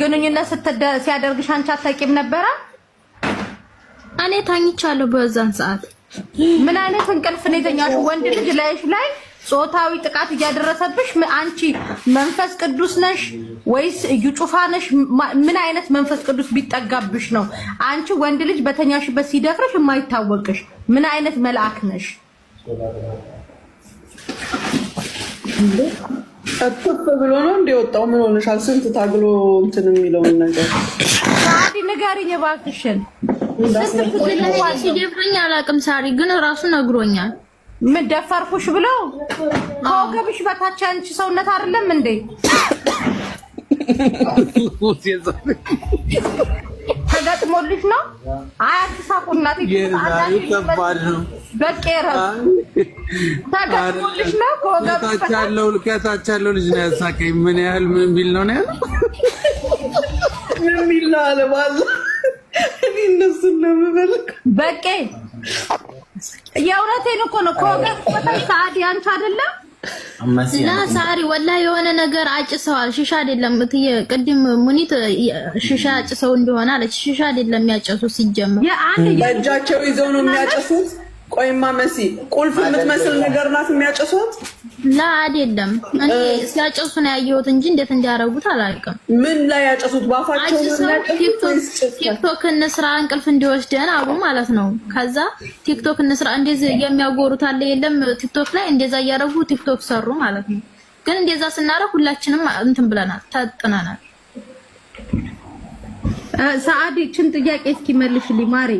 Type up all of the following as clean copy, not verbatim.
ግንኙነት ሲያደርግሽ አንቺ አታውቂም ነበረ? እኔ ታኝቻለሁ በዛን ሰዓት። ምን አይነት እንቅልፍ ነው የተኛሽው? ወንድ ልጅ ላይሽ ላይ ጾታዊ ጥቃት እያደረሰብሽ አንቺ መንፈስ ቅዱስ ነሽ ወይስ እዩ ጩፋ ነሽ? ምን አይነት መንፈስ ቅዱስ ቢጠጋብሽ ነው አንቺ ወንድ ልጅ በተኛሽበት ሲደፍርሽ የማይታወቅሽ? ምን አይነት መልአክ ነሽ? እጥፍ ብሎ ነው እንደ ወጣው። ምን ሆነሻል? ስንት ታግሎ እንትን የሚለውን ነገር ሳዲ ንገሪኝ እባክሽን። ሲደፍረኝ አላውቅም። ሳሪ ግን እራሱ ነግሮኛል። ምን ደፈርኩሽ ብለው ከወገብሽ በታች አንቺ ሰውነት አይደለም እንዴ? ተገጥሞልሽ ነው? አይ አትሳቁ እናቴ። በቄ ተገጥሞልሽ ነው? ከወገብሽ ከታች ያለው ልጅ ነው ያሳቀኝ። ምን ያህል ምን ቢል ነው ያለው? ምን ቢል ነው አለ ባለ እኔ እነሱን ነው የምበልክ። በቄ የእውነቴን እኮ ነው። ከወገብሽ በታች ሰዓዲ አንቺ አይደለም ላ ሳሪ ወላሂ የሆነ ነገር አጭሰዋል። ሽሻ አይደለም እትዬ፣ ቅድም ሙኒት ሽሻ አጭሰው እንደሆነ አለች። ሽሻ አይደለም የሚያጨሱት ሲጀመር በእጃቸው ይዘው ነው የሚያጨሱት። ቆይማ መሲ ቁልፍ የምትመስል ነገር ናት የሚያጨሱት። ላ አይደለም፣ እኔ ሲያጨሱ ነው ያየሁት እንጂ እንዴት እንዲያደርጉት አላውቅም። ምን ላይ ያጨሱት? ባፋቸው ነው የሚያጨሱት። ቲክቶክ እንስራ እንቅልፍ እንዲወስደን አሉ ማለት ነው። ከዛ ቲክቶክ እንስራ እንደዚህ የሚያጎሩት አለ የለም፣ ቲክቶክ ላይ እንደዛ እያደረጉ ቲክቶክ ሰሩ ማለት ነው። ግን እንደዛ ስናደርግ ሁላችንም እንትን ብለናል፣ ታጥነናል። ሰዓዲ ይህችን ጥያቄ እስኪ መልሽልኝ ማሬ።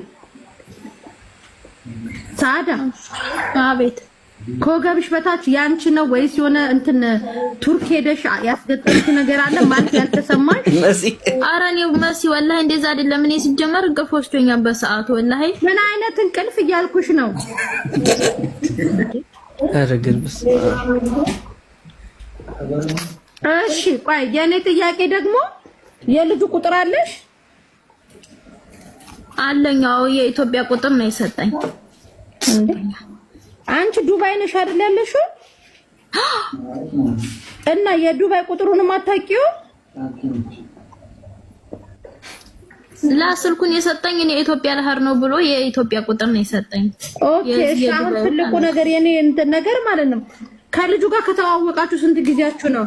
ሰዓዳ አቤት። ከወገብሽ በታች ያንቺ ነው ወይስ የሆነ እንትን ቱርክ ሄደሽ ያስገጠምሽ ነገር አለ ማለት ያልተሰማሽ? ኧረ እኔ መሲ ወላሂ እንደዛ አይደለም። እኔ ሲጀመር እንቅልፍ ወስዶኛል በሰዓቱ ወላሂ። ምን አይነት እንቅልፍ እያልኩሽ ነው። ኧረ ግን በስመ አብ። እሺ ቆይ የእኔ ጥያቄ ደግሞ የልጁ ቁጥር አለሽ? አለኝ። አዎ የኢትዮጵያ ቁጥር ነው የሰጠኝ። አንቺ ዱባይ ነሽ አይደል ያለሽው? እና የዱባይ ቁጥሩንም አታውቂው? ላ ስልኩን የሰጠኝ እኔ ኢትዮጵያ ልሄድ ነው ብሎ የኢትዮጵያ ቁጥር ነው የሰጠኝ። Okay እሺ። አሁን ትልቁ ነገር የኔ እንትን ነገር ማለት ነው ከልጁ ጋር ከተዋወቃችሁ ስንት ጊዜያችሁ ነው?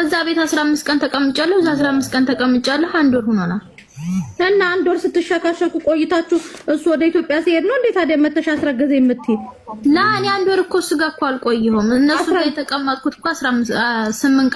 እዛ ቤት 15 ቀን ተቀምጫለሁ። እዛ 15 ቀን ተቀምጫለሁ። አንድ ወር ሆኖናል። እና አንድ ወር ስትሸካሸኩ ቆይታችሁ እሱ ወደ ኢትዮጵያ ሲሄድ ነው እንዴ ታዲያ መተሽ አስረገዘ የምትይ? ላ እኔ አንድ ወር እኮ እሱ ጋር እኮ አልቆየሁም። እነሱ ጋር የተቀመጥኩት እኮ 15 8 ቀን።